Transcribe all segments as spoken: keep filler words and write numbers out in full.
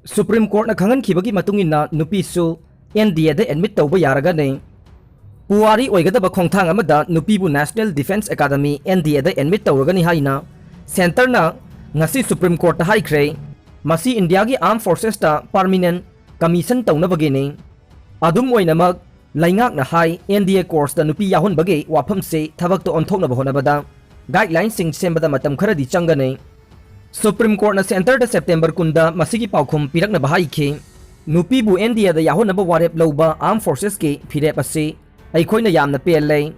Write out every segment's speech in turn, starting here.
Supreme ꯀꯣꯔꯠꯅ ꯈꯪꯍꯟꯈꯤꯕꯒꯤ ꯃꯇꯨꯡ ꯏꯟꯅ ꯅꯨꯄꯤꯁꯨ ꯑꯦꯟ ꯗꯤ ꯑꯦꯗ ꯑꯦꯗꯃꯤꯠ ꯇꯧꯕ ꯌꯥꯔꯒꯅꯤ꯫ ꯄꯨꯋꯥꯔꯤ ꯑꯣꯏꯒꯗꯕ ꯈꯣꯡꯊꯥꯡ ꯑꯃꯗ ꯅꯨꯄꯤꯕꯨ national defence academy, N D A admit ꯇꯧꯔꯒꯅꯤ ꯍꯥꯏꯅ ꯁꯦꯟꯇꯔꯅ ꯉꯁꯤ ꯁꯨꯄ꯭ꯔꯤꯝ ꯀꯣꯔꯠꯇ ꯍꯥꯏꯈ꯭ꯔꯦ꯫ ꯃꯁꯤ ꯏꯟꯗꯤꯌꯥꯒꯤ ꯑꯥꯔꯝ ꯐꯣꯔꯁꯦꯁꯇ ꯄꯥꯔꯃꯤꯅꯦꯟ ꯀꯃꯤꯁꯟ ꯇꯧꯅꯕꯒꯤꯅꯤ꯫ ꯑꯗꯨꯝ ꯑꯣꯏꯅꯃꯛ, ꯂꯩꯉꯥꯛꯅ ꯍꯥꯏ, ꯑꯦꯟ ꯗꯤ ꯑꯦ ꯀꯣꯔꯁꯇ ꯅꯨꯄꯤ ꯌꯥꯎꯍꯟꯕꯒꯤ ꯋꯥꯐꯝꯁꯤ ꯊꯕꯛꯇ ꯑꯣꯟꯊꯣꯛꯅꯕ ꯍꯣꯠꯅꯕꯗ ꯒꯥꯏꯗꯂꯥꯏꯟꯁꯤꯡ ꯁꯦꯝꯕꯗ ꯃꯇꯝ ꯈꯔꯗꯤ ꯆꯪꯒꯅꯤ꯫ ꯁꯨꯄ꯭ꯔꯤꯝ ꯀꯣꯔꯠꯅ ꯁꯦꯟꯇꯔꯗ ꯁꯦꯞꯇꯦꯝꯕꯔ ꯀꯨꯟꯗ ꯃꯁꯤꯒꯤ ꯄꯥꯎꯈꯨꯝ ꯄꯤꯔꯛꯅꯕ ꯍꯥꯏꯈꯤ꯫ ꯅꯨꯄꯤꯕꯨ ꯑꯦꯟ ꯗꯤ ꯑꯦꯗ ꯌꯥꯎꯍꯟꯅꯕ ꯋꯥꯔꯦꯞ ꯂꯧꯕ ꯑꯥꯔꯝ ꯐꯣꯔꯁꯦꯁꯀꯤ ꯐꯤꯔꯦꯞ ꯑꯁꯤ ꯑꯩꯈꯣꯏꯅ ꯌꯥꯝꯅ ꯄꯦꯜꯂꯦ꯫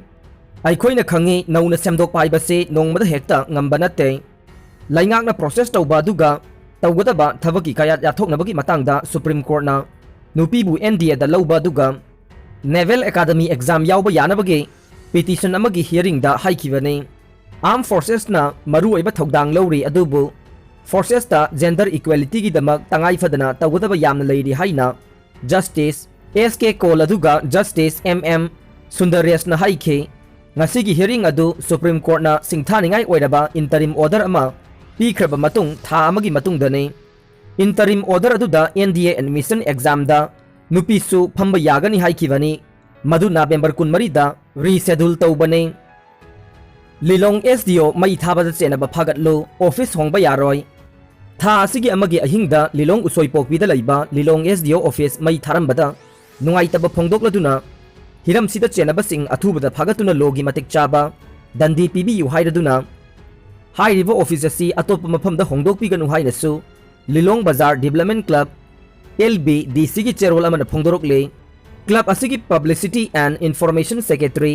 ꯑꯩꯈꯣꯏꯅ ꯈꯪꯏ, ꯅꯧꯅ ꯁꯦꯝꯗꯣꯛꯄ ꯍꯥꯏꯕꯁꯤ ꯅꯣꯡꯃꯗ ꯍꯦꯛꯇ ꯉꯝꯕ ꯅꯠꯇꯦ꯫ ꯂꯩꯉꯥꯛꯅ ꯄ꯭ꯔꯣꯁꯦꯁ ꯇꯧꯕ ꯑꯗꯨꯒ ꯇꯧꯒꯗꯕ ꯊꯕꯛꯀꯤ ꯀꯌꯥꯠ ꯌꯥꯊꯣꯛꯅꯕꯒꯤ ꯃꯇꯥꯡꯗ ꯁꯨꯄ꯭ꯔꯤꯝ ꯀꯣꯔꯠꯅ ꯅꯨꯄꯤꯕꯨ ꯑꯦꯟ ꯗꯤ ꯑꯦꯗ ꯂꯧꯕ ꯑꯗꯨꯒ ꯅꯦꯚꯦꯜ ꯑꯦꯀꯥꯗꯃꯤ ꯑꯦꯛꯖꯥꯝ ꯌꯥꯎꯕ ꯌꯥꯅꯕꯒꯤ ꯄꯤꯇꯤꯁꯟ ꯑꯃꯒꯤ ꯍꯤꯌꯔꯤꯡꯗ ꯍꯥꯏꯈꯤꯕꯅꯤ꯫ ꯑꯥꯔꯝ ꯐꯣꯔꯁꯦꯁꯅ ꯃꯔꯨꯑꯣꯏꯕ ꯊꯧꯗꯥꯡ ꯂꯧꯔꯤ, ꯑꯗꯨꯕꯨ ꯐꯣꯔꯁꯦꯁꯇ ꯖꯦꯟꯗꯔ ꯏꯀ꯭ꯋꯦꯂꯤꯇꯤꯒꯤꯗꯃꯛ ꯇꯉꯥꯏ ꯐꯗꯅ ꯇꯧꯒꯗꯕ ꯌꯥꯝꯅ ꯂꯩꯔꯤ ꯍꯥꯏꯅ ꯖꯁꯇꯤꯁ ꯑꯦꯁ ꯀꯦ ꯀꯣꯜ ꯑꯗꯨꯒ ꯖꯁꯇꯤꯁ ꯑꯦꯝ ꯑꯦꯝ ꯁꯨꯟꯗꯔꯦꯁꯅ ꯍꯥꯏꯈꯤ꯫ ꯉꯁꯤꯒꯤ ꯍꯤꯌꯔꯤꯡ ꯑꯗꯨ ꯁꯨꯄ꯭ꯔꯤꯝ ꯀꯣꯔꯠꯅ ꯁꯤꯡꯊꯥꯅꯤꯡꯉꯥꯏ ꯑꯣꯏꯔꯕ ꯏꯟꯇꯔꯤꯝ ꯑꯣꯔꯗꯔ ꯑꯃ ꯄꯤꯈ꯭ꯔꯕ ꯃꯇꯨꯡ ꯊꯥ ꯑꯃꯒꯤ ꯃꯇꯨꯡꯗꯅꯤ꯫ ꯏꯟꯇꯔꯤꯝ ꯑꯣꯔꯗꯔ ꯑꯗꯨꯗ ꯑꯦꯟ ꯗꯤ ꯑꯦ ꯑꯦꯗꯃꯤꯁꯟ ꯑꯦꯛꯖꯥꯝꯗ ꯅꯨꯄꯤꯁꯨ ꯐꯝꯕ ꯌꯥꯒꯅꯤ ꯍꯥꯏꯈꯤꯕꯅꯤ꯫ ꯃꯗꯨ ꯅꯕꯦꯝꯕꯔ ꯀꯨꯟꯃꯔꯤꯗ ꯔꯤꯁꯦꯗꯨꯜ ꯇꯧꯕꯅꯤ꯫ ꯂꯤꯂꯣꯡ ꯑꯦꯁ ꯗꯤ ꯑꯣ ꯃꯩ ꯊꯥꯕꯗ ꯆꯦꯟꯅꯕ ꯐꯥꯒꯠꯂꯨ, ꯑꯣꯐꯤꯁ ꯍꯣꯡꯕ ꯌꯥꯔꯣꯏ꯫ ꯊꯥ ꯑꯁꯤꯒꯤ ꯑꯃꯒꯤ ꯑꯍꯤꯡꯗ ꯂꯤꯂꯣꯡ ꯎꯁꯣꯏꯄꯣꯛꯄꯤꯗ ꯂꯩꯕ ꯂꯤꯂꯣꯡ ꯑꯦꯁ ꯗꯤ ꯑꯣ ꯑꯣꯐꯤꯁ ꯃꯩ ꯊꯥꯔꯝꯕꯗ ꯅꯨꯡꯉꯥꯏꯇꯕ ꯐꯣꯡꯗꯣꯛꯂꯗꯨꯅ ꯍꯤꯔꯝꯁꯤꯗ ꯆꯦꯟꯅꯕꯁꯤꯡ ꯑꯊꯨꯕꯗ ꯐꯥꯒꯠꯇꯨꯅ ꯂꯣꯒꯤ ꯃꯇꯤꯛ ꯆꯥꯕ ꯗꯟꯗꯤ ꯄꯤꯕꯤꯌꯨ ꯍꯥꯏꯔꯗꯨꯅ ꯍꯥꯏꯔꯤꯕ ꯑꯣꯐꯤꯁ ꯑꯁꯤ ꯑꯇꯣꯞꯄ ꯃꯐꯝꯗ ꯍꯣꯡꯗꯣꯛꯄꯤꯒꯅꯨ ꯍꯥꯏꯅꯁꯨ ꯂꯤꯂꯣꯡ ꯕꯖꯥꯔ ꯗꯤꯕꯂꯞꯃꯦꯟ ꯀ꯭ꯂꯕ, ꯑꯦꯜ ꯕꯤ ꯗꯤ ꯁꯤꯒꯤ ꯆꯦꯔꯣꯜ ꯑꯃꯅ ꯐꯣꯡꯗꯣꯔꯛꯂꯤ꯫ ꯀ꯭ꯂꯕ ꯑꯁꯤꯒꯤ publicity and information secretary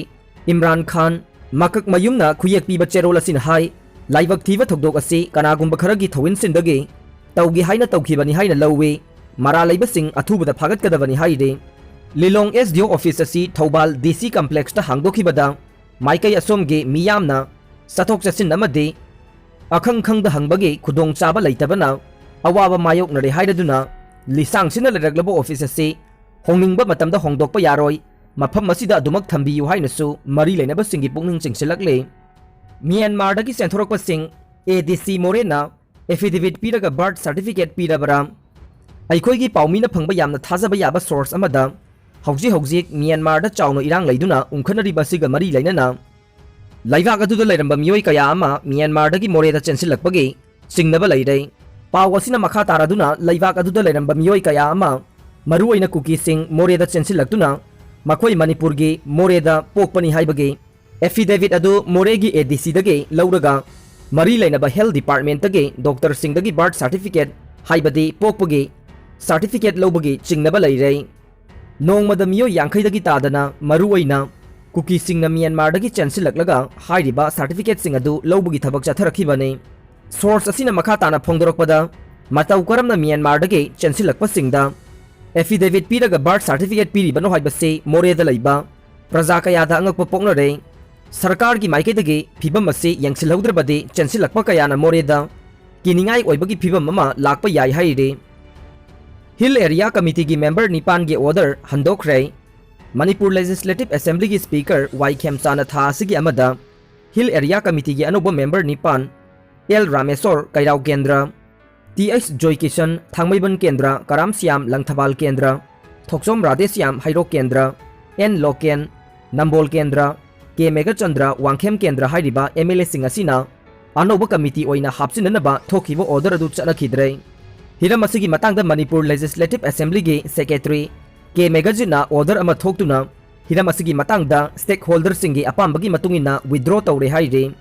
Imran ꯈꯥꯟ ꯃꯀꯛꯃꯌꯨꯝꯅ ꯈꯨꯌꯦꯛ ꯄꯤꯕ ꯆꯦꯔꯣꯜ ꯑꯁꯤꯅ ꯍꯥꯏ, ꯂꯥꯏꯕꯛ ꯊꯤꯕ ꯊꯧꯗꯣꯛ ꯑꯁꯤ ꯀꯅꯥꯒꯨꯝꯕ ꯈꯔꯒꯤ ꯊꯧꯏꯟꯁꯤꯟꯗꯒꯤ ꯇꯧꯒꯦ ꯍꯥꯏꯅ ꯇꯧꯈꯤꯕꯅꯤ ꯍꯥꯏꯅ ꯂꯧꯏ꯫ ꯃꯔꯥꯜ ꯂꯩꯕꯁꯤꯡ ꯑꯊꯨꯕꯗ ꯐꯥꯒꯠꯀꯗꯕꯅꯤ ꯍꯥꯏꯔꯤ꯫ ꯂꯤꯂꯣꯡ ꯑꯦꯁ ꯗꯤ ꯑꯣ ꯑꯣꯐꯤꯁ ꯑꯁꯤ ꯊꯧꯕꯥꯜ ꯗꯤ ꯁꯤ ꯀꯝꯄ꯭ꯂꯦꯛꯁꯇ ꯍꯥꯡꯗꯣꯛꯈꯤꯕꯗ ꯃꯥꯏꯀꯩ ꯑꯁꯣꯝꯒꯤ ꯃꯤꯌꯥꯝꯅ ꯆꯠꯊꯣꯛ ꯆꯠꯁꯤꯟ ꯑꯃꯗꯤ ꯑꯈꯪ ꯈꯪꯗ ꯍꯪꯕꯒꯤ ꯈꯨꯗꯣꯡꯆꯥꯕ ꯂꯩꯇꯕꯅ ꯑꯋꯥꯕ ꯃꯥꯌꯣꯛꯅꯔꯦ ꯍꯥꯏꯔꯗꯨꯅ ꯂꯤꯁꯥꯡꯁꯤꯟꯅ ꯂꯩꯔꯛꯂꯕ ꯑꯣꯐꯤꯁ ꯑꯁꯤ ꯍꯣꯡꯅꯤꯡꯕ ꯃꯇꯝꯗ ꯍꯣꯡꯗꯣꯛꯄ ꯌꯥꯔꯣꯏ, ꯃꯐꯝ ꯑꯁꯤꯗ ꯑꯗꯨꯃꯛ ꯊꯝꯕꯤꯌꯨ ꯍꯥꯏꯅꯁꯨ ꯃꯔꯤ ꯂꯩꯅꯕꯁꯤꯡꯒꯤ ꯄꯨꯛꯅꯤꯡ ꯆꯤꯡꯁꯤꯜꯂꯛꯂꯤ꯫ ꯃ꯭ꯌꯥꯟꯃꯥꯔꯗꯒꯤ ꯆꯦꯟꯊꯣꯔꯛꯄꯁꯤꯡ ꯑꯦ ꯗꯤ ꯁꯤ ꯃꯣꯔꯦꯅ ꯑꯦꯐꯤꯗꯦꯚꯤꯠ ꯄꯤꯔꯒ ꯕꯥꯔꯊ ꯁꯥꯔꯇꯤꯐꯤꯀꯦꯠ ꯄꯤꯔꯕꯔꯥ? ꯑꯩꯈꯣꯏꯒꯤ ꯄꯥꯎꯃꯤꯅ ꯐꯪꯕ ꯌꯥꯝꯅ ꯊꯥꯖꯕ ꯌꯥꯕ source ꯑꯃꯗ, ꯍꯧꯖꯤꯛ ꯍꯧꯖꯤꯛ ꯃ꯭ꯌꯥꯟꯃꯥꯔꯗ ꯆꯥꯎꯅ ꯏꯔꯥꯡ ꯂꯩꯗꯨꯅ ꯎꯪꯈꯠꯅꯔꯤꯕ ꯑꯁꯤꯒ ꯃꯔꯤ ꯂꯩꯅꯅ ꯂꯩꯕꯥꯛ ꯑꯗꯨꯗ ꯂꯩꯔꯝꯕ ꯃꯤꯑꯣꯏ ꯀꯌꯥ ꯑꯃ ꯃ꯭ꯌꯥꯟꯃꯥꯔꯗꯒꯤ ꯃꯣꯔꯦꯗ ꯆꯦꯟꯁꯤꯜꯂꯛꯄꯒꯤ ꯆꯤꯡꯅꯕ ꯂꯩꯔꯦ꯫ ꯄꯥꯎ ꯑꯁꯤꯅ ꯃꯈꯥ ꯇꯥꯔꯗꯨꯅ ꯂꯩꯕꯥꯛ ꯑꯗꯨꯗ ꯂꯩꯔꯝꯕ ꯃꯤꯑꯣꯏ ꯀꯌꯥ ꯑꯃ, ꯃꯔꯨꯑꯣꯏꯅ ꯀꯨꯀꯤꯁꯤꯡ, ꯃꯣꯔꯦꯗ ꯆꯦꯟꯁꯤꯜꯂꯛꯇꯨꯅ ꯃꯈꯣꯏ ꯃꯅꯤꯄꯨꯔꯒꯤ ꯃꯣꯔꯦꯗ ꯄꯣꯛꯄꯅꯤ ꯍꯥꯏꯕꯒꯤ affidavit ꯑꯗꯨ ꯃꯣꯔꯦꯒꯤ ADCꯗꯒꯤ ꯂꯧꯔꯒ ꯃꯔꯤ ꯂꯩꯅꯕ health departmentꯇꯒꯤ doctorꯁꯤꯡꯗꯒꯤ birth certificate, ꯍꯥꯏꯕꯗꯤ ꯄꯣꯛꯄꯒꯤ certificate ꯂꯧꯕꯒꯤ ꯆꯤꯡꯅꯕ ꯂꯩꯔꯦ꯫ ꯅꯣꯡꯃꯗ ꯃꯤꯑꯣꯏ ꯌꯥꯡꯈꯩꯗꯒꯤ ꯇꯥꯗꯅ, ꯃꯔꯨꯑꯣꯏꯅ ꯀꯨꯀꯤꯁꯤꯡꯅ ꯃ꯭ꯌꯥꯟꯃꯥꯔꯗꯒꯤ ꯆꯦꯟꯁꯤꯜꯂꯛꯂꯒ ꯍꯥꯏꯔꯤꯕ certificateꯁꯤꯡ ꯑꯗꯨ ꯂꯧꯕꯒꯤ ꯊꯕꯛ ꯆꯠꯊꯔꯛꯈꯤꯕꯅꯤ꯫ Source ꯑꯁꯤꯅ ꯃꯈꯥ ꯇꯥꯅ ꯐꯣꯡꯗꯣꯔꯛꯄꯗ, ꯃꯇꯧ ꯀꯔꯝꯅ ꯃ꯭ꯌꯥꯟꯃꯥꯔꯗꯒꯤ ꯆꯦꯟꯁꯤꯜꯂꯛꯄꯁꯤꯡꯗ affidavit ꯄꯤꯔꯒ birth certificate ꯄꯤꯔꯤꯕꯅꯣ ꯍꯥꯏꯕꯁꯤ ꯃꯣꯔꯦꯗ ꯂꯩꯕ ꯄ꯭ꯔꯖꯥ ꯀꯌꯥꯗ ꯑꯉꯛꯄ ꯄꯣꯛꯅꯔꯦ꯫ ꯁꯔꯀꯥꯔꯒꯤ ꯃꯥꯏꯀꯩꯗꯒꯤ ꯐꯤꯕꯝ ꯑꯁꯤ ꯌꯦꯡꯁꯤꯜꯍꯧꯗ꯭ꯔꯕꯗꯤ ꯆꯦꯟꯁꯤꯜꯂꯛꯄ ꯀꯌꯥꯅ ꯃꯣꯔꯦꯗ ꯀꯤꯅꯤꯡꯉꯥꯏ ꯑꯣꯏꯕꯒꯤ ꯐꯤꯕꯝ ꯑꯃ ꯂꯥꯛꯄ ꯌꯥꯏ ꯍꯥꯏꯔꯤ꯫ Hill Area Committeeꯒꯤ member ꯅꯤꯄꯥꯟꯒꯤ order ꯍꯟꯗꯣꯛꯈ꯭ꯔꯦ꯫ Manipur Legislative Assemblyꯒꯤ Speaker ꯋꯥꯏ ꯈꯦꯝꯆꯥꯅ ꯊꯥ ꯑꯁꯤꯒꯤ ꯑꯃꯗ Hill Area Committeeꯒꯤ ꯑꯅꯧꯕ member ꯅꯤꯄꯥꯟ, ꯑꯦꯜ ꯔꯥꯃꯦꯁꯣꯔ, ꯀꯩꯔꯥꯎ ꯀꯦꯟꯗ꯭ꯔ, ꯇꯤ ꯑꯩꯆ ꯖꯣꯏꯀꯤꯁꯟ, ꯊꯥꯡꯃꯩꯕꯟ ꯀꯦꯟꯗ꯭ꯔ, ꯀꯔꯥꯝ ꯁ꯭ꯌꯥꯝ, ꯂꯪꯊꯕꯥꯜ ꯀꯦꯟꯗ꯭ꯔ, ꯊꯣꯛꯆꯣꯝ ꯔꯥꯙꯦꯁ꯭ꯌꯥꯝ, ꯍꯩꯔꯣꯛ ꯀꯦꯟꯗ꯭ꯔ, ꯑꯦꯟ ꯂꯣꯀꯦꯟ, ꯅꯝꯕꯣꯜ ꯀꯦꯟꯗ꯭ꯔ, ꯀꯦ ꯃꯦꯘꯆꯟꯗ꯭ꯔ, ꯋꯥꯡꯈꯦꯝ ꯀꯦꯟꯗ꯭ꯔ ꯍꯥꯏꯔꯤꯕ MLAꯁꯤꯡ ꯑꯁꯤꯅ ꯑꯅꯧꯕ committee ꯑꯣꯏꯅ ꯍꯥꯞꯆꯤꯟꯅꯅꯕ ꯊꯣꯛꯈꯤꯕ order ꯑꯗꯨ ꯆꯠꯅꯈꯤꯗ꯭ꯔꯦ꯫ ꯍꯤꯔꯝ ꯑꯁꯤꯒꯤ ꯃꯇꯥꯡꯗ ꯃꯅꯤꯄꯨꯔ Legislative Assemblyꯒꯤ Secretary ꯀꯦ ꯃꯦꯘꯖꯤꯠꯅ order ꯑꯃ ꯊꯣꯛꯇꯨꯅ ꯍꯤꯔꯝ ꯑꯁꯤꯒꯤ ꯃꯇꯥꯡꯗ stakeholderꯁꯤꯡꯒꯤ ꯑꯄꯥꯝꯕꯒꯤ ꯃꯇꯨꯡ ꯏꯟꯅ withdraw ꯇꯧꯔꯦ ꯍꯥꯏꯔꯤ꯫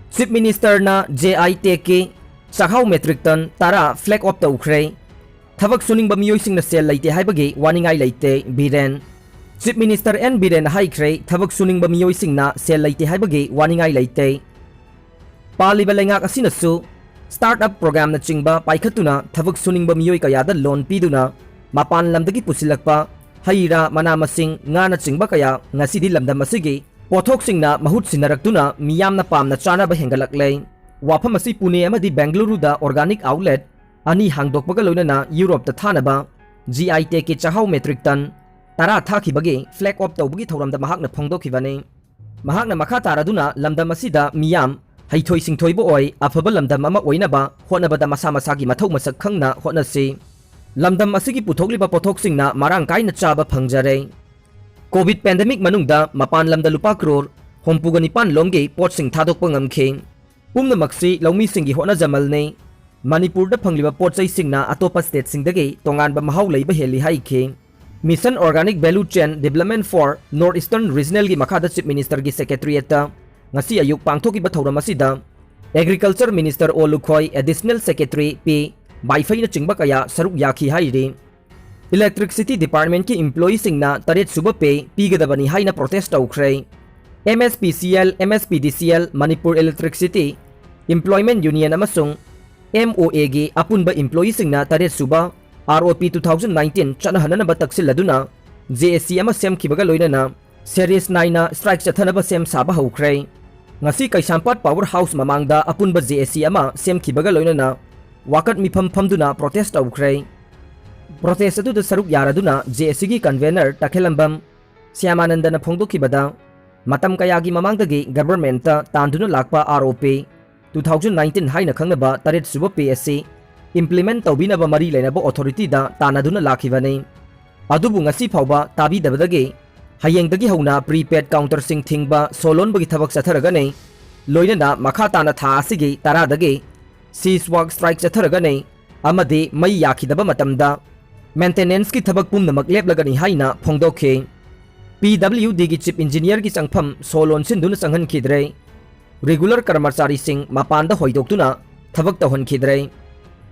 Chief Ministerꯅ JI Techꯀꯤ ꯆꯥꯛꯍꯥꯎ metric ton ꯇꯔꯥ flag off ꯇꯧꯈ꯭ꯔꯦ꯫ ꯊꯕꯛ ꯁꯨꯅꯤꯡꯕ ꯃꯤꯑꯣꯏꯁꯤꯡꯅ ꯁꯦꯜ ꯂꯩꯇꯦ ꯍꯥꯏꯕꯒꯤ ꯋꯥꯅꯤꯡꯉꯥꯏ ꯂꯩꯇꯦ, ꯕꯤꯔꯦꯟ꯫ Chief Minister ꯑꯦꯟ ꯕꯤꯔꯦꯟꯅ ꯍꯥꯏꯈ꯭ꯔꯦ, ꯊꯕꯛ ꯁꯨꯅꯤꯡꯕ ꯃꯤꯑꯣꯏꯁꯤꯡꯅ ꯁꯦꯜ ꯂꯩꯇꯦ ꯍꯥꯏꯕꯒꯤ ꯋꯥꯅꯤꯡꯉꯥꯏ ꯂꯩꯇꯦ꯫ ꯄꯥꯜꯂꯤꯕ ꯂꯩꯉꯥꯛ ꯑꯁꯤꯅꯁꯨ start-up programꯅꯆꯤꯡꯕ ꯄꯥꯏꯈꯠꯇꯨꯅ ꯊꯕꯛ ꯁꯨꯅꯤꯡꯕ ꯃꯤꯑꯣꯏ ꯀꯌꯥꯗ loan ꯄꯤꯗꯨꯅ ꯃꯄꯥꯟ ꯂꯝꯗꯒꯤ ꯄꯨꯁꯤꯜꯂꯛꯄ ꯍꯩ ꯔꯥ, ꯃꯅꯥ ꯃꯁꯤꯡ, ꯉꯥꯅꯆꯤꯡꯕ ꯀꯌꯥ ꯉꯁꯤꯗꯤ ꯂꯝꯗꯝ ꯑꯁꯤꯒꯤ ꯄꯣꯠꯊꯣꯛꯁꯤꯡꯅ ꯃꯍꯨꯠ ꯁꯤꯟꯅꯔꯛꯇꯨꯅ ꯃꯤꯌꯥꯝꯅ ꯄꯥꯝꯅ ꯆꯥꯅꯕ ꯍꯦꯟꯒꯠꯂꯛꯂꯦ꯫ ꯋꯥꯐꯝ ꯑꯁꯤ ꯄꯨꯅꯦ ꯑꯃꯗꯤ ꯕꯦꯡꯒꯂꯨꯔꯨꯗ organic outlet ꯑꯅꯤ ꯍꯥꯡꯗꯣꯛꯄꯒ ꯂꯣꯏꯅꯅ ꯌꯨꯔꯣꯞꯇ ꯊꯥꯅꯕ JI Techꯀꯤ ꯆꯥꯛꯍꯥꯎ metric ton ꯇꯔꯥ ꯊꯥꯈꯤꯕꯒꯤ flag off ꯇꯧꯕꯒꯤ ꯊꯧꯔꯝꯗ ꯃꯍꯥꯛꯅ ꯐꯣꯡꯗꯣꯛꯈꯤꯕꯅꯤ꯫ ꯃꯍꯥꯛꯅ ꯃꯈꯥ ꯇꯥꯔꯗꯨꯅ ꯂꯝꯗꯝ ꯑꯁꯤꯗ ꯃꯤꯌꯥꯝ ꯍꯩꯊꯣꯏ ꯁꯤꯡꯊꯣꯏꯕ ꯑꯣꯏ ꯑꯐꯕ ꯂꯝꯗꯝ ꯑꯃ ꯑꯣꯏꯅꯕ ꯍꯣꯠꯅꯕꯗ ꯃꯁꯥ ꯃꯁꯥꯒꯤ ꯃꯊꯧ ꯃꯁꯛ ꯈꯪꯅ ꯍꯣꯠꯅꯁꯤ꯫ ꯂꯝꯗꯝ ꯑꯁꯤꯒꯤ ꯄꯨꯊꯣꯛꯂꯤꯕ ꯄꯣꯠꯊꯣꯛꯁꯤꯡꯅ ꯃꯔꯥꯡ ꯀꯥꯏꯅ ꯆꯥꯕ ꯐꯪꯖꯔꯦ꯫ ꯀꯣꯚꯤꯗ ꯄꯦꯟꯗꯦꯃꯤꯛ ꯃꯅꯨꯡꯗ ꯃꯄꯥꯟ ꯂꯝꯗ ꯂꯨꯄꯥ ꯀ꯭ꯔꯣꯔ ꯍꯨꯝꯐꯨꯒ ꯅꯤꯄꯥꯟ ꯂꯣꯝꯒꯤ ꯄꯣꯠꯁꯤꯡ ꯊꯥꯗꯣꯛꯄ ꯉꯝꯈꯤ꯫ ꯄꯨꯝꯅꯃꯛꯁꯤ ꯂꯧꯃꯤꯁꯤꯡꯒꯤ ꯍꯣꯠꯅꯖꯃꯜꯅꯤ꯫ ꯃꯅꯤꯄꯨꯔꯗ ꯐꯪꯂꯤꯕ ꯄꯣꯠ ꯆꯩꯁꯤꯡꯅ ꯑꯇꯣꯞꯄ ꯁ꯭ꯇꯦꯠꯁꯤꯡꯗꯒꯤ ꯇꯣꯉꯥꯟꯕ ꯃꯍꯥꯎ ꯂꯩꯕ ꯍꯦꯜꯂꯤ ꯍꯥꯏꯈꯤ꯫ Mission Organic Value Chain Development for North Eastern Regionalꯒꯤ ꯃꯈꯥꯗ ꯆꯤꯐ ꯃꯤꯅꯤꯁꯇꯔꯒꯤ ꯁꯦꯀ꯭ꯔꯦꯇꯔꯤꯌꯦꯠꯇ ꯉꯁꯤ ꯑꯌꯨꯛ ꯄꯥꯡꯊꯣꯛꯈꯤꯕ ꯊꯧꯔꯝ ꯑꯁꯤꯗ ꯑꯦꯒ꯭ꯔꯤꯀꯜꯆꯔ ꯃꯤꯅꯤꯁꯇꯔ ꯑꯣ ꯂꯨꯈꯣꯏ, ꯑꯦꯗꯤꯁꯅꯦꯜ ꯁꯦꯀ꯭ꯔꯦꯇꯔꯤ ꯄꯤ ꯕꯥꯏꯐꯩꯅꯆꯤꯡꯕ ꯀꯌꯥ ꯁꯔꯨꯛ ꯌꯥꯈꯤ ꯍꯥꯏꯔꯤ꯫ ꯏꯂꯦꯛꯇ꯭ꯔꯤꯛꯁꯤꯇꯤ ꯗꯤꯄꯥꯔꯠꯃꯦꯟꯠꯀꯤ ꯏꯝꯄ꯭ꯂꯣꯌꯤꯁꯤꯡꯅ ꯇꯔꯦꯠ ꯁꯨꯕ ꯄꯦ ꯄꯤꯒꯗꯕꯅꯤ ꯍꯥꯏꯅ ꯄ꯭ꯔꯣꯇꯦꯁ ꯇꯧꯈ꯭ꯔꯦ꯫ M S P C L, M ꯑꯦꯁ P D C L, Manipur electricity employment union ꯑꯃꯁꯨꯡ ꯑꯦꯝ ꯑꯣ ꯑꯦꯒꯤ ꯑꯄꯨꯟꯕ ꯏꯝꯄ꯭ꯂꯣꯌꯤꯁꯤꯡꯅ ꯇꯔꯦꯠ ꯁꯨꯕ R O P two thousand nineteen ꯆꯠꯅꯍꯟꯅꯅꯕ ꯇꯛꯁꯤꯜꯂꯗꯨꯅ ꯖꯦ ꯑꯦ ꯁꯤ ꯑꯃ ꯁꯦꯝꯈꯤꯕꯒ ꯂꯣꯏꯅꯅ ꯁꯦꯔꯤꯁ ꯅꯥꯏꯅ ꯁ꯭ꯇ꯭ꯔꯥꯏꯛ ꯆꯠꯊꯅꯕ ꯁꯦꯝ ꯁꯥꯕ ꯍꯧꯈ꯭ꯔꯦ꯫ ꯉꯁꯤ ꯀꯩꯁꯥꯝꯄꯥꯠ ꯄꯥꯋꯔ ꯍꯥꯎꯁ ꯃꯃꯥꯡꯗ ꯑꯄꯨꯟꯕ ꯖꯦ ꯑꯦ ꯁꯤ ꯑꯃ ꯁꯦꯝꯈꯤꯕꯒ ꯂꯣꯏꯅꯅ ꯋꯥꯀꯠ ꯃꯤꯐꯝ ꯐꯝꯗꯨꯅ ꯄ꯭ꯔꯣꯇꯦꯁ ꯇꯧꯈ꯭ꯔꯦ꯫ ꯄ꯭ꯔꯣꯇꯦꯁ ꯑꯗꯨꯗ ꯁꯔꯨꯛ ꯌꯥꯔꯗꯨꯅ ꯖꯦ ꯑꯦ ꯁꯤꯒꯤ ꯀꯟꯚꯦꯅꯔ ꯇꯈꯦꯂꯝꯕꯝ ꯁ꯭ꯌꯥꯃꯥꯅꯟꯗꯅ ꯐꯣꯡꯗꯣꯛꯈꯤꯕꯗ, ꯃꯇꯝ ꯀꯌꯥꯒꯤ ꯃꯃꯥꯡꯗꯒꯤ ꯒꯚꯔꯟꯃꯦꯟꯠꯇ ꯇꯥꯟꯗꯨꯅ ꯂꯥꯛꯄ R O P two thousand nineteen ꯍꯥꯏꯅ ꯈꯪꯅꯕ ꯇꯔꯦꯠ ꯁꯨꯕ ꯄꯦ ꯑꯁꯤ ꯏꯝꯄ꯭ꯂꯤꯃꯦꯟꯠ ꯇꯧꯕꯤꯅꯕ ꯃꯔꯤ ꯂꯩꯅꯕ ꯑꯣꯊꯣꯔꯤꯇꯤꯗ ꯇꯥꯟꯅꯗꯨꯅ ꯂꯥꯛꯈꯤꯕꯅꯤ꯫ ꯑꯗꯨꯕꯨ ꯉꯁꯤ ꯐꯥꯎꯕ ꯇꯥꯕꯤꯗꯕꯗꯒꯤ ꯍꯌꯦꯡꯗꯒꯤ ꯍꯧꯅ ꯄ꯭ꯔꯤꯄꯦꯗ ꯀꯥꯎꯟꯇꯔꯁꯤꯡ ꯊꯤꯡꯕ, ꯁꯣ ꯂꯣꯟꯕꯒꯤ ꯊꯕꯛ ꯆꯠꯊꯔꯒꯅꯤ꯫ ꯂꯣꯏꯅꯅ ꯃꯈꯥ ꯇꯥꯅ ꯊꯥ ꯑꯁꯤꯒꯤ ꯇꯔꯥꯗꯒꯤ ꯁꯤꯖ ꯋꯥꯛ ꯁ꯭ꯇ꯭ꯔꯥꯏꯛ ꯆꯠꯊꯔꯒꯅꯤ ꯑꯃꯗꯤ ꯃꯩ ꯌꯥꯈꯤꯗꯕ ꯃꯇꯝꯗ ꯃꯦꯟꯇꯦꯅꯦꯟꯁꯀꯤ ꯊꯕꯛ ꯄꯨꯝꯅꯃꯛ ꯂꯦꯞꯂꯒꯅꯤ ꯍꯥꯏꯅ ꯐꯣꯡꯗꯣꯛꯈꯤ꯫ ꯄꯤ ꯗꯕ꯭ꯂꯤꯌꯨ ꯗꯤꯒꯤ ꯆꯤꯐ ꯏꯟꯖꯤꯅꯤꯌꯔꯒꯤ ꯆꯪꯐꯝ ꯁꯣ ꯂꯣꯟꯁꯤꯟꯗꯨꯅ ꯆꯪꯍꯟꯈꯤꯗ꯭ꯔꯦ꯫ ꯔꯤꯒꯨꯂꯔ ꯀꯔꯃꯆꯥꯔꯤꯁꯤꯡ ꯃꯄꯥꯟꯗ ꯍꯣꯏꯗꯣꯛꯇꯨꯅ ꯊꯕꯛ ꯇꯧꯍꯟꯈꯤꯗ꯭ꯔꯦ꯫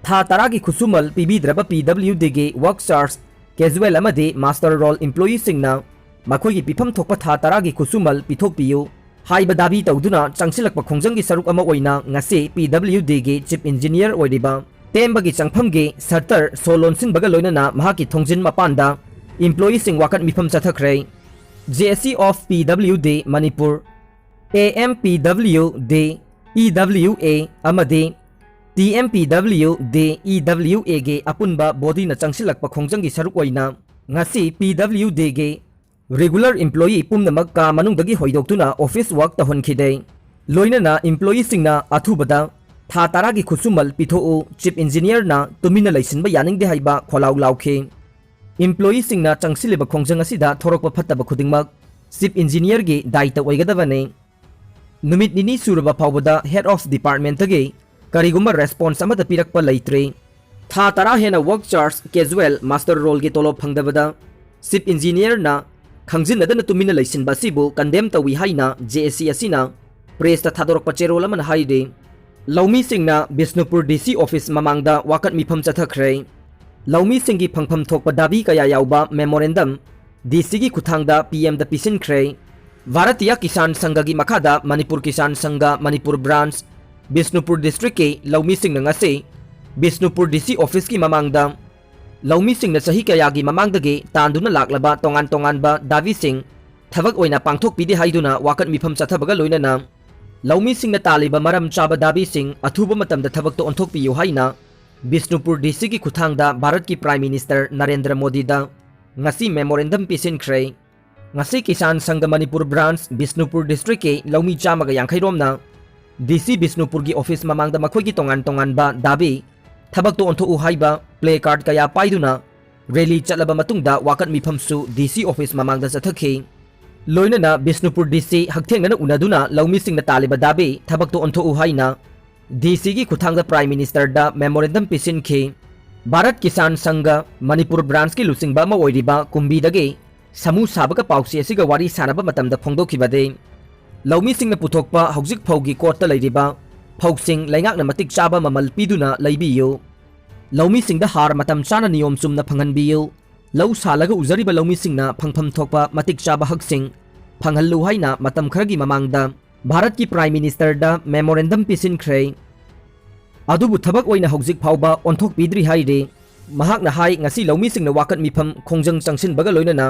ꯊꯥ ꯇꯔꯥꯒꯤ ꯈꯨꯠꯁꯨꯃꯜ ꯄꯤꯕꯤꯗ꯭ꯔꯕ ꯄꯤ ꯗꯕ꯭ꯂꯤꯌꯨ ꯗꯤꯒꯤ ꯋꯥꯛ ꯆꯥꯔꯖ, ꯀꯦꯖꯨꯋꯦꯜ ꯑꯃꯗꯤ ꯃꯥꯁꯇꯔ ꯔꯣꯜ ꯏꯝꯄ꯭ꯂꯣꯌꯤꯁꯤꯡꯅ ꯃꯈꯣꯏꯒꯤ ꯄꯤꯐꯝ ꯊꯣꯛꯄ ꯊꯥ ꯇꯔꯥꯒꯤ ꯈꯨꯠꯁꯨꯃꯜ ꯄꯤꯊꯣꯛꯄꯤꯌꯨ ꯍꯥꯏꯕ ꯗꯥꯕꯤ ꯇꯧꯗꯨꯅ ꯆꯪꯁꯤꯜꯂꯛꯄ ꯈꯣꯡꯖꯪꯒꯤ ꯁꯔꯨꯛ ꯑꯃ ꯑꯣꯏꯅ ꯉꯁꯤ ꯄꯤ ꯗꯕ꯭ꯂꯤꯌꯨ ꯗꯤꯒꯤ ꯆꯤꯐ ꯏꯟꯖꯤꯅꯤꯌꯔ ꯑꯣꯏꯔꯤꯕ ꯇꯦꯝꯕꯒꯤ ꯆꯪꯐꯝꯒꯤ ꯁꯠꯇꯔ ꯁꯣ ꯂꯣꯟꯁꯤꯟꯕꯒ ꯂꯣꯏꯅꯅ ꯃꯍꯥꯛꯀꯤ ꯊꯣꯡꯖꯤꯟ ꯃꯄꯥꯟꯗ ꯏꯝꯄ꯭ꯂꯣꯌꯤꯁꯤꯡ ꯋꯥꯀꯠ ꯃꯤꯐꯝ ꯆꯠꯊꯈ꯭ꯔꯦ꯫ J A C of P W D Manipur, A M P W D, E W A ꯑꯃꯗꯤ T M P W D, E W ꯑꯦꯒꯤ ꯑꯄꯨꯟꯕ ꯕꯣꯗꯤꯅ ꯆꯪꯁꯤꯜꯂꯛꯄ ꯈꯣꯡꯖꯪꯒꯤ ꯁꯔꯨꯛ ꯑꯣꯏꯅ ꯉꯁꯤ ꯄꯤ ꯗꯕ꯭ꯂꯤꯌꯨ ꯗꯤꯒꯤ ꯔꯤꯒꯨꯂꯔ ꯏꯝꯄ꯭ꯂꯣꯌꯤ ꯄꯨꯝꯅꯃꯛ ꯀꯥ ꯃꯅꯨꯡꯗꯒꯤ ꯍꯣꯏꯗꯣꯛꯇꯨꯅ ꯑꯣꯐꯤꯁ ꯋꯥꯔꯛ ꯇꯧꯍꯟꯈꯤꯗꯦ꯫ ꯂꯣꯏꯅꯅ ꯏꯝꯄ꯭ꯂꯣꯌꯤꯁꯤꯡꯅ ꯑꯊꯨꯕꯗ ꯊꯥ ꯇꯔꯥꯒꯤ ꯈꯨꯠꯁꯨꯃꯜ ꯄꯤꯊꯣꯛꯎ, ꯆꯤꯐ ꯏꯟꯖꯤꯅꯤꯌꯔꯅ ꯇꯨꯃꯤꯟꯅ ꯂꯩꯁꯤꯟꯕ ꯌꯥꯅꯤꯡꯗꯦ ꯍꯥꯏꯕ ꯈꯣꯜꯂꯥꯎ ꯂꯥꯎꯈꯤ꯫ ꯏꯝꯄ꯭ꯂꯣꯌꯤꯁꯤꯡꯅ ꯆꯪꯁꯤꯜꯂꯤꯕ ꯈꯣꯡꯖꯪ ꯑꯁꯤꯗ ꯊꯣꯔꯛꯄ ꯐꯠꯇꯕ ꯈꯨꯗꯤꯡꯃꯛ ꯆꯤꯐ ꯏꯟꯖꯤꯅꯤꯌꯔꯒꯤ ꯗꯥꯏꯇ ꯑꯣꯏꯒꯗꯕꯅꯤ꯫ ꯅꯨꯃꯤꯠ ꯅꯤꯅꯤ ꯁꯨꯔꯕ ꯐꯥꯎꯕꯗ ꯍꯦꯗ ꯑꯣꯐ ꯗꯤꯄꯥꯔꯠꯃꯦꯟꯇꯒꯤ ꯀꯔꯤꯒꯨꯝꯕ ꯔꯦꯁꯄꯣꯟꯁ ꯑꯃꯠꯇ ꯄꯤꯔꯛꯄ ꯂꯩꯇ꯭ꯔꯤ꯫ ꯊꯥ ꯇꯔꯥ ꯍꯦꯟꯅ ꯋꯔꯛ ꯆꯥꯔꯖ ꯀꯦꯖꯨꯋꯦꯜ ꯃꯥꯁꯇꯔ ꯔꯣꯜꯒꯤ ꯇꯣꯂꯣꯞ ꯐꯪꯗꯕꯗ ꯆꯤꯐ ꯏꯟꯖꯤꯅꯤꯌꯔꯅ ꯈꯪꯖꯤꯟꯅꯗꯅ ꯇꯨꯃꯤꯟꯅ ꯂꯩꯁꯤꯟꯕ ꯑꯁꯤꯕꯨ ꯀꯟꯗꯦꯝ ꯇꯧꯏ ꯍꯥꯏꯅ ꯖꯦ ꯑꯦ ꯁꯤ ꯑꯁꯤꯅ ꯄ꯭ꯔꯦꯁꯇ ꯊꯥꯗꯣꯔꯛꯄ ꯆꯦꯔꯣꯜ ꯑꯃꯅ ꯍꯥꯏꯔꯤ꯫ ꯂꯧꯃꯤꯁꯤꯡꯅ ꯕꯤꯁꯅꯨꯄꯨꯔ ꯗꯤ ꯁꯤ ꯑꯣꯐꯤꯁ ꯃꯃꯥꯡꯗ ꯋꯥꯀꯠ ꯃꯤꯐꯝ ꯆꯠꯊꯈ꯭ꯔꯦ꯫ ꯂꯧꯃꯤꯁꯤꯡꯒꯤ ꯐꯪꯐꯝ ꯊꯣꯛꯄ ꯗꯥꯕꯤ ꯀꯌꯥ ꯌꯥꯎꯕ ꯃꯦꯃꯣꯔꯦꯟꯗꯝ ꯗꯤ ꯁꯤꯒꯤ ꯈꯨꯠꯊꯥꯡꯗ ꯄꯤ ꯑꯦꯝꯗ ꯄꯤꯁꯤꯟꯈ꯭ꯔꯦ꯫ ꯚꯥꯔꯇꯤꯌꯥ ꯀꯤꯁꯥꯟ ꯁꯪꯘꯒꯤ ꯃꯈꯥꯗ ꯃꯅꯤꯄꯨꯔ ꯀꯤꯁꯥꯟ ꯁꯪꯘ ꯃꯅꯤꯄꯨꯔ ꯕ꯭ꯔꯥꯟꯆ ꯕꯤꯁꯅꯨꯄꯨꯔ ꯗꯤꯁꯇ꯭ꯔꯤꯛꯀꯤ ꯂꯧꯃꯤꯁꯤꯡꯅ ꯉꯁꯤ ꯕꯤꯁꯅꯨꯄꯨꯔ ꯗꯤ ꯁꯤ ꯑꯣꯐꯤꯁꯀꯤ ꯃꯃꯥꯡꯗ ꯂꯧꯃꯤꯁꯤꯡꯅ ꯆꯍꯤ ꯀꯌꯥꯒꯤ ꯃꯃꯥꯡꯗꯒꯤ ꯇꯥꯟꯗꯨꯅ ꯂꯥꯛꯂꯕ ꯇꯣꯉꯥꯟ ꯇꯣꯉꯥꯟꯕ ꯗꯥꯕꯤꯁꯤꯡ ꯊꯕꯛ ꯑꯣꯏꯅ ꯄꯥꯡꯊꯣꯛꯄꯤꯗꯦ ꯍꯥꯏꯗꯨꯅ ꯋꯥꯀꯠ ꯃꯤꯐꯝ ꯆꯠꯊꯕꯒ ꯂꯣꯏꯅꯅ ꯂꯧꯃꯤꯁꯤꯡꯅ ꯇꯥꯜꯂꯤꯕ ꯃꯔꯝ ꯆꯥꯕ ꯗꯥꯕꯤꯁꯤꯡ ꯑꯊꯨꯕ ꯃꯇꯝꯗ ꯊꯕꯛꯇ ꯑꯣꯟꯊꯣꯛꯄꯤꯌꯨ ꯍꯥꯏꯅ ꯕꯤꯁꯅꯨꯄꯨꯔ ꯗꯤ ꯁꯤꯒꯤ ꯈꯨꯠꯊꯥꯡꯗ ꯚꯥꯔꯠꯀꯤ ꯄ꯭ꯔꯥꯏꯝ ꯃꯤꯅꯤꯁꯇꯔ ꯅꯔꯦꯟꯗ꯭ꯔ ꯃꯣꯗꯤꯗ ꯉꯁꯤ ꯃꯦꯃꯣꯔꯦꯟꯗꯝ ꯄꯤꯁꯤꯟꯈ꯭ꯔꯦ꯫ ꯉꯁꯤ ꯀꯤꯁꯥꯟ ꯁꯪꯘ ꯃꯅꯤꯄꯨꯔ ꯕ꯭ꯔꯥꯟꯆ ꯕꯤꯁꯅꯨꯄꯨꯔ ꯗꯤꯁꯇ꯭ꯔꯤꯛꯀꯤ ꯂꯧꯃꯤ ꯆꯥꯝꯃꯒ ꯌꯥꯡꯈꯩ ꯔꯣꯝꯅ ꯗꯤ ꯁꯤ ꯕꯤꯁꯅꯨꯄꯨꯔꯒꯤ ꯑꯣꯐꯤꯁ ꯃꯃꯥꯡꯗ ꯃꯈꯣꯏꯒꯤ ꯇꯣꯉꯥꯟ ꯇꯣꯉꯥꯟꯕ ꯗꯥꯕꯤ ꯊꯕꯛꯇ ꯑꯣꯟꯊꯣꯛꯎ ꯍꯥꯏꯕ ꯄ꯭ꯂꯦ ꯀꯥꯔꯗ ꯀꯌꯥ ꯄꯥꯏꯗꯨꯅ ꯔꯦꯂꯤ ꯆꯠꯂꯕ ꯃꯇꯨꯡꯗ ꯋꯥꯀꯠ ꯃꯤꯐꯝꯁꯨ ꯗꯤ ꯁꯤ ꯑꯣꯐꯤꯁ ꯃꯃꯥꯡꯗ ꯆꯠꯊꯈꯤ꯫ ꯂꯣꯏꯅꯅ ꯕꯤꯁꯅꯨꯄꯨꯔ ꯗꯤ ꯁꯤ ꯍꯛꯊꯦꯡꯅꯅ ꯎꯅꯗꯨꯅ ꯂꯧꯃꯤꯁꯤꯡꯅ ꯇꯥꯜꯂꯤꯕ ꯗꯥꯕꯤ ꯊꯕꯛꯇ ꯑꯣꯟꯊꯣꯛꯎ ꯍꯥꯏꯅ ꯗꯤ ꯁꯤꯒꯤ ꯈꯨꯠꯊꯥꯡꯗ ꯄ꯭ꯔꯥꯏꯝ ꯃꯤꯅꯤꯁꯇꯔꯗ ꯃꯦꯃꯣꯔꯦꯟꯗꯝ ꯄꯤꯁꯤꯟꯈꯤ꯫ ꯚꯥꯔꯠ ꯀꯤꯁꯥꯟ ꯁꯪꯘ ꯃꯅꯤꯄꯨꯔ ꯕ꯭ꯔꯥꯟꯆꯀꯤ ꯂꯨꯆꯤꯡꯕ ꯑꯃ ꯑꯣꯏꯔꯤꯕ ꯀꯨꯝꯕꯤꯗꯒꯤ ꯁꯥꯃꯨ ꯁꯥꯕꯒ ꯄꯥꯎꯆꯦ ꯑꯁꯤꯒ ꯋꯥꯔꯤ ꯁꯥꯅꯕ ꯃꯇꯝꯗ ꯐꯣꯡꯗꯣꯛꯈꯤꯕꯗꯤ, ꯂꯧꯃꯤꯁꯤꯡꯅ ꯄꯨꯊꯣꯛꯄ ꯍꯧꯖꯤꯛ ꯐꯥꯎꯒꯤ ꯀꯣꯔꯠꯇ ꯂꯩꯔꯤꯕ ꯐꯧꯁꯤꯡ ꯂꯩꯉꯥꯛꯅ ꯃꯇꯤꯛ ꯆꯥꯕ ꯃꯃꯜ ꯄꯤꯗꯨꯅ ꯂꯩꯕꯤꯌꯨ꯫ ꯂꯧꯃꯤꯁꯤꯡꯗ ꯍꯥꯔ ꯃꯇꯝ ꯆꯥꯅ ꯅꯤꯌꯣꯝ ꯆꯨꯝꯅ ꯐꯪꯍꯟꯕꯤꯌꯨ꯫ ꯂꯧ ꯁꯥꯜꯂꯒ ꯎꯖꯔꯤꯕ ꯂꯧꯃꯤꯁꯤꯡꯅ ꯐꯪꯐꯝ ꯊꯣꯛꯄ ꯃꯇꯤꯛ ꯆꯥꯕ ꯍꯛꯁꯤꯡ ꯐꯪꯍꯜꯂꯨ ꯍꯥꯏꯅ ꯃꯇꯝ ꯈꯔꯒꯤ ꯃꯃꯥꯡꯗ ꯚꯥꯔꯠꯀꯤ ꯄ꯭ꯔꯥꯏꯝ ꯃꯤꯅꯤꯁꯇꯔꯗ ꯃꯦꯃꯣꯔꯦꯟꯗꯝ ꯄꯤꯁꯤꯟꯈ꯭ꯔꯦ꯫ ꯑꯗꯨꯕꯨ ꯊꯕꯛ ꯑꯣꯏꯅ ꯍꯧꯖꯤꯛ ꯐꯥꯎꯕ ꯑꯣꯟꯊꯣꯛꯄꯤꯗ꯭ꯔꯤ ꯍꯥꯏꯔꯤ꯫ ꯃꯍꯥꯛꯅ ꯍꯥꯏ, ꯉꯁꯤ ꯂꯧꯃꯤꯁꯤꯡꯅ ꯋꯥꯀꯠ ꯃꯤꯐꯝ ꯈꯣꯡꯖꯪ ꯆꯪꯁꯤꯟꯕꯒ ꯂꯣꯏꯅꯅ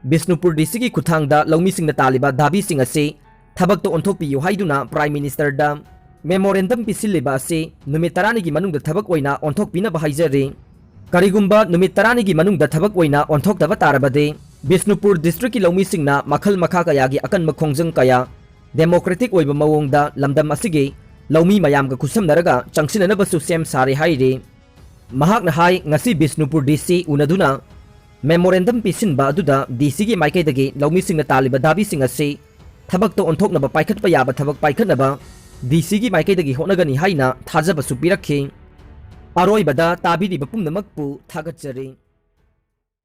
ꯕꯤꯁꯅꯨꯄꯨꯔ ꯗꯤ ꯁꯤꯒꯤ ꯈꯨꯠꯊꯥꯡꯗ ꯂꯧꯃꯤꯁꯤꯡꯅ ꯇꯥꯜꯂꯤꯕ ꯗꯥꯕꯤꯁꯤꯡ ꯑꯁꯤ ꯊꯕꯛꯇ ꯑꯣꯟꯊꯣꯛꯄꯤꯌꯨ ꯍꯥꯏꯗꯨꯅ ꯄ꯭ꯔꯥꯏꯝ ꯃꯤꯅꯤꯁꯇꯔꯗ ꯃꯦꯃꯣꯔꯦꯟꯗꯝ ꯄꯤꯁꯤꯜꯂꯤꯕ ꯑꯁꯤ ꯅꯨꯃꯤꯠ ꯇꯔꯥꯅꯤꯒꯤ ꯃꯅꯨꯡꯗ ꯊꯕꯛ ꯑꯣꯏꯅ ꯑꯣꯟꯊꯣꯛꯄꯤꯅꯕ ꯍꯥꯏꯖꯔꯤ꯫ ꯀꯔꯤꯒꯨꯝꯕ ꯅꯨꯃꯤꯠ ꯇꯔꯥꯅꯤꯒꯤ ꯃꯅꯨꯡꯗ ꯊꯕꯛ ꯑꯣꯏꯅ ꯑꯣꯟꯊꯣꯛꯇꯕ ꯇꯥꯔꯕꯗꯤ, ꯕꯤꯁꯅꯨꯄꯨꯔ ꯗꯤꯁꯇ꯭ꯔꯤꯛꯀꯤ ꯂꯧꯃꯤꯁꯤꯡꯅ ꯃꯈꯜ ꯃꯈꯥ ꯀꯌꯥꯒꯤ ꯑꯀꯟꯕ ꯈꯣꯡꯖꯪ ꯀꯌꯥ ꯗꯦꯃꯣꯀ꯭ꯔꯦꯇꯤꯛ ꯑꯣꯏꯕ ꯃꯑꯣꯡꯗ ꯂꯝꯗꯝ ꯑꯁꯤꯒꯤ ꯂꯧꯃꯤ ꯃꯌꯥꯝꯒ ꯈꯨꯠꯁꯝꯅꯔꯒ ꯆꯪꯁꯤꯟꯅꯅꯕꯁꯨ ꯁꯦꯝ ꯁꯥꯔꯦ ꯍꯥꯏꯔꯤ꯫ ꯃꯍꯥꯛꯅ ꯍꯥꯏ, ꯉꯁꯤ ꯕꯤꯁꯅꯨꯄꯨꯔ ꯗꯤ ꯁꯤ ꯎꯅꯗꯨꯅ memorandum ꯄꯤꯁꯤꯟꯕ ꯑꯗꯨꯗ ꯗꯤ ꯁꯤꯒꯤ ꯃꯥꯏꯀꯩꯗꯒꯤ ꯂꯧꯃꯤꯁꯤꯡꯅ ꯇꯥꯜꯂꯤꯕ ꯗꯥꯕꯤꯁꯤꯡ ꯑꯁꯤ ꯊꯕꯛꯇ ꯑꯣꯟꯊꯣꯛꯅꯕ ꯄꯥꯏꯈꯠꯄ ꯌꯥꯕ ꯊꯕꯛ ꯄꯥꯏꯈꯠꯅꯕ ꯗꯤ ꯁꯤꯒꯤ ꯃꯥꯏꯀꯩꯗꯒꯤ ꯍꯣꯠꯅꯒꯅꯤ ꯍꯥꯏꯅ ꯊꯥꯖꯕꯁꯨ ꯄꯤꯔꯛꯈꯤ꯫ ꯑꯔꯣꯏꯕꯗ ꯇꯥꯕꯤꯔꯤꯕ ꯄꯨꯝꯅꯃꯛꯄꯨ ꯊꯥꯒꯠꯆꯔꯤ꯫